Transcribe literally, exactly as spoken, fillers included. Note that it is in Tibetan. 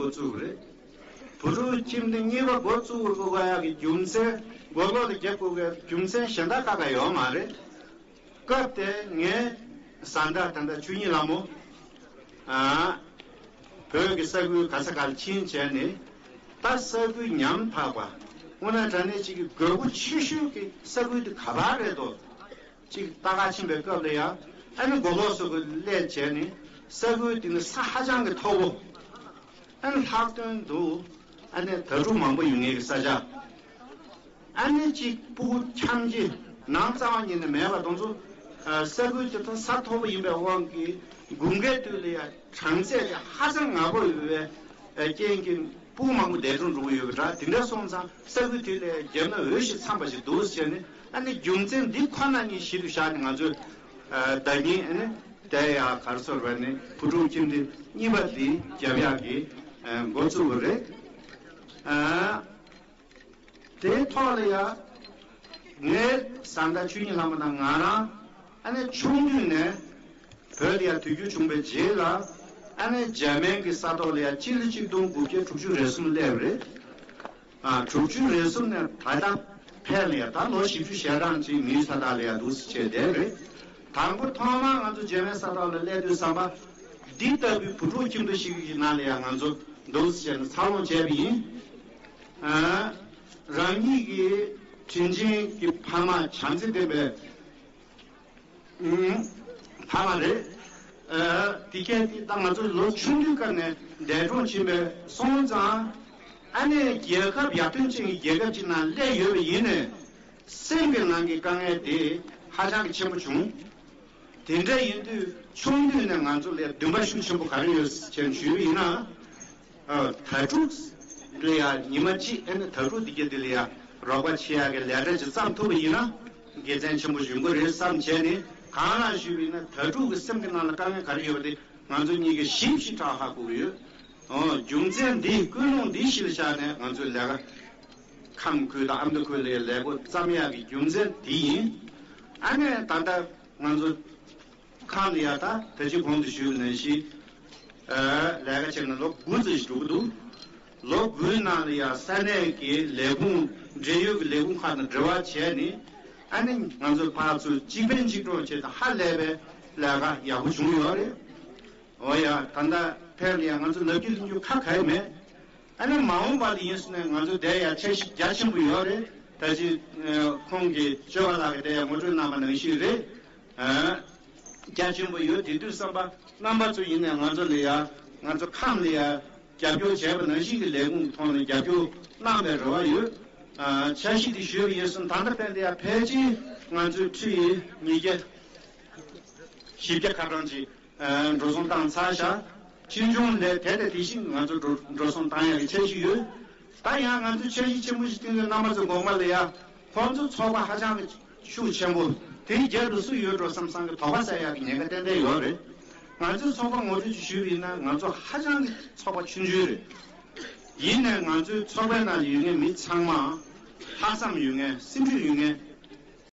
བཙུགས་རེད། བུ་ཕྲུག་ཁྱིམ་སྡེ་གཉིས་པ་འགོ་བཙུགས་དགོས་ཡག་གི་རྒྱུ་མཚན། འགོ་ལོག་ལ་རྒྱག་དགོས་པའི་རྒྱུ་མཚན་གཞན་དག་ཁག་ཁག་ཡོད་མ་རེད། སྐབས་དེ་ངས་བཟའ་ཟླ་ད་ལྟ་ཆོས་ཉིད་ལྷ་མོ། ཨ། བོད་ཀྱི་ས་ཁུལ་ག་ས་ག་ལ་ཕྱིན་བྱས་ནས། ད་ས་ཁུལ་ཉམ་ཐག་པ། དངོས་གནས་དྲང་གནས་ཅིག་གི་དགོས་མཁོ་ཆེ་ཤོས་ཀྱི་ས་ཁུལ་དེ་ག་པར་རེད་དོ། ཅིག་ལྟ་ག་ཕྱིན་པའི་སྐབས་ལ་ཡང་། ཨ་ནི་མགོ་ལོག་སོགས་ཀྱི་སླེབས་བྱས་ནས། ས་ཁུལ་དེ་ནི་ས་ཧ་ཅང་གི་མཐོ་བོ། ཨ་ནི་ལྷག་དོན་དུ། ཨ་ནི་དྭ་ཕྲུག་མང་པོ་ཡོད་མཁན་གྱི་ས་ཆ། ཨ་ནི་གཅིག་སྤུ་གུ་འཁྱམ་གྱི་ནང་རྩ་བ་ཉིད་ནས་མེད་པ་དེ་ཚོ། ཨ། ས་ཁུལ་དེ་དག་ས་མཐོ་པོ་ཡིན་པའི་དབང་གིས། དགུན་ཁའི་དུས་ལ་ཡང་གྲང་ཚད་དེ་ཧ་ཅང་ངར་པོ་ཡོད་པའི་རྐྱེན་གྱིས། སྤུ་གུ་མང་པོ་འདས་གྲོངས་འགྲོ་གི་ཡོད་པ་འདྲ། དེ་འདྲ་སོང་ཙང་ས་ཁུལ་དེ་ལ་བརྒྱབ་ན་འོས་ཤིང་འཚམས་པ་ཞིག་འདུག་ཟེར་ནས། ཨ་ནི་རྒྱུ་མཚན་འདི་ཁོ་ན་ཉིད་གཞི་རུ་བཞག་ནས། ང་ཚོས། ཨ། ཟླ་ཉིན། ཨ་ནི་དེ་ཡང་ག་རེ་ཟེར་བ་ནི། བུ་ཕྲུག་ཁྱིམ་སྡེ་གཉིས་པ་འདི་རྒྱབ་ཡག་གི། ཨ། འགོ་བཙུགས་པ་རེད། ཨ། དེའི་ཐོག་ལ་ཡང་། ངའི་བཟའ་ཟླ་ཆོས་ཉིད་ལྷ་མོ་དང་ང་རང་། ཨ་ནི་ཆུང་དུས་ནས་བོད་ལ་ཡང་དུས་འགྱུར་བྱུང་བའི་རྗེས་ལ། ཨ་ནི་འཇར་མན་གྱི་ས་ཐོག་ལ་ཡང་སྤྱི་ལོ་གཅིག་སྟོང་དགུ་བརྒྱ་དྲུག་ཅུ་རེ་གསུམ་སླེབས་རེད། ཨ། དྲུག་ཅུ་རེ་གསུམ་ནས་ད་ལྟ་ཕར་ལ་ཡང་ད་ལོ་བཞི་བཅུ་ཞེ་གྲངས་ཅིག་མིའི་ས་ཐོག་ལ་ཡང་འདུག་སེ་བྱས་བསྡད་རེད། དང་པོ་ཐོག་མར་ང་ཚོ་འཇར་མན་ས་ཐོག་ལ་སླེབས་དུས་ཙམ་པ། འདི་ལྟ་བུའི་བུ་ཕྲུག་ཁྱིམ་སྡེ་ཞིག་གི་ནང་ལ་ཡང་ང་ཚོ་འདུག་སེ་བྱས་ནས་འཚར་ལོངས་བྱས་པ་ཡིན། ཨ། རང་ཉིད་ཀྱི་དྲིན་ཆེན་གྱི་ཕ་མ། བྱམས་བརྩེ་ལྡན་པའི། ཨུམ། ཕ་མ་རེད། ཨ། དེ་གས་དེ་ད་ང་ཚོ་ལོ་ཆུང་དུས་སྐབས་ནས་འདས་གྲོངས་ཕྱིན་པའི་སོང་ཙང་། ཨ་ནི་རྒྱལ་ཁབ་ཡར་ཐོན་ཅན་གྱི་རྒྱལ་ཁབ་ཅིག་ནང་སླེབས་ཡོད་པ་ཡིན་ནའི། སེམས་ཀྱི་ནང་གི་དཀའ་ངལ་དེ་ཧ་ཅང་གི་ཆེན་པོ་བྱུང་། དེ་འདྲ་ཡིན་དུས་ཆུང་དུས་ནས་ང་ཚོ་ལ་འདུན་པ་ཤུགས་ཆེན་པོ་ག་རེ་ཡོད་ཅེས་ཞུས་པ་ཡིན་ན། ཨ། དྭ་ཕྲུག་ལ་ཡང་ཉི་མ་གཅིག། ཨ་ནི་དྭ་ཕྲུག་འདི་ག་འདི་ལ་ཡང་རོགས་པ་བྱེད་ཡག་གི་ལས་ཀ་ཅིག་བརྩམས་ཐུབ་པ་ཡིན་ན། དགེ་མཚན་ཆེན་པོ་ཡོང་གི་རེད་བསམ་བྱས་ནས། གང་ལགས་ཞུས་པ་ཡིན་ན། དྭ་ཕྲུག་གི་སེམས་ཀྱི་ནང་ལ་དཀའ་ངལ་ག་རེ་ཡོད་པ་དེ་ང་ཚོ་གཉིས་ཀྱིས་ཞིབ་ཞིབ་ཕྲ་ཧ་གོ་གི་ཡོད། ཨོ། རྒྱུ་མཚན་འདི། ཀུན་སློང་འདི་གཞི་ལ་བཞག་ནས་ང་ཚོས་ལས་ཀ། ཁམས་ཁུལ་དང་ཨ་མདོ་ཁུལ་ལ་ལས་འགོ་བརྩམས་ཡག་གི་རྒྱུ་མཚན་འདི་ཡིན། ཨ་ནི་ད་ལྟ་ང་ཚོ་ཁམས་ལ་ཡ། ད་ད་ཅི་གོང་དུ་ཞུས་པ་ནང་བཞིན། ཨ། ལས་ཀ་བྱས་ནས་ལོ་དགུ་ཙམ་ཞིག་འགྲོ་གི་འདུག་ལོ་དགུའི་ནང་ལ་ཡ་ས་གནས་ཀྱི་ལས་ཁུངས། འབྲེལ་ཡོད་ཀྱི་ལས་ཁུངས་ཁག་དང་འབྲེལ་བ་བྱས་ནས། ཨ་ནི་ང་ཚོ་ཕར་ཚུར་གཅིག་ཕན་གཅིག་གྲོགས་བྱས་ཏེ་ཧ་ལས་པའི་ལས་ཀ་ཡག་པོ་བྱུང་ཡོད་རེད། འོ་ཡ། ད་ལྟ་ཕར་ལ་ཡ་ང་ཚོ་ལབ་རྒྱུ་གླེང་རྒྱུ་ཁ་ག་ཡེ་མེད། ཨ་ནི་མ་འོངས་པ་ལ་ཡིན་ཟེར་ན་ང་ཚོ་དེ་ཡ་འཆར་གཞི་རྒྱ་ཆེན་པོ་ཡོད་རེད། ད་ཅི། ཨ། ཁོང་གིས་ཅོ་བ་ལགས་ཀྱིས་དེ་ཡ་ངོ་སྤྲོད་གནང་བ་ནང་བཞིན་རེད། ཨ། རྒྱ་ཆེན་པོ་ཡོད། དེ་དུས་ཙམ་པ་རྣམ་པ་ཚོ་ཡིན་ནའི་ང་ཚོ་ལ་ཡ། ང་ཚོ་ཁམས་ལ་ཡ་རྒྱབ་སྐྱོར་བྱས་པ་ནང་བཞིན་གྱི་ལས་ཁུངས་ཀྱི་ཐོག་ནས་རྒྱབ་སྐྱོར་གནང་བའི་རེ་བ་ཡོད། ཨ། འཆར་གཞི་དེ་ཞུས་པ་ཡིན་ཙང་། ད་ལྟ་ཕན་བདེ་ཡ་ཕལ་ཆེར་ང་ཚོའི་ཁྲི་ཉིས་བརྒྱ་བཞི་བརྒྱ་ཁ་གྲངས་ཅིག་ཨ། འགྲོ་སོང་བཏང་ཚར་བཞག་ཕྱིས་འབྱུང་ལས་དེ་དང་དེ་བཞིན་ང་ཚོ་འགྲོ་འགྲོ་སོང་བཏང་ཡག་གི་འཆར་གཞི་ཡོད། ད་ཡང་ང་ཚོས་འཆར་གཞི་ཆེན་པོ་ཞིག་བཏིང་དུས། རྣམ་པ་ཚོ་དགོངས་པ་ལ་ཡ། ཁོང་ཚོ་ཚོགས་པ་ཧ་ཅང་གི་ཤུགས་ཆེན་པོ། དེའི་རྒྱབ་ཏུ་སུ་ཡོད་འགྲོ་བསམ་བསམ་གྱི་དོགས་པ་ཟ་ཡག་གི་ཉེན་ཁ་ཏན་ཏན་ཡོད་རེད། ང་ཚོའི་ཚོགས་པ་ངོ་སྤྲོད་ཅིག་ཞུས་པ་ཡིན་ན། ང་ཚོ་ཧ་ཅང་གི་ཚོགས་པ་ཆུང་ཆུང་རེད། ཡིན་ནའི་ང་ཚོའི་ཚོགས་པའི་ནང་ཡོད་མཁན་མི་ཚང་མ་ལྷག་བསམ་ཡོད་མཁན། སེམས་ཤུགས་ཡོད་མཁན།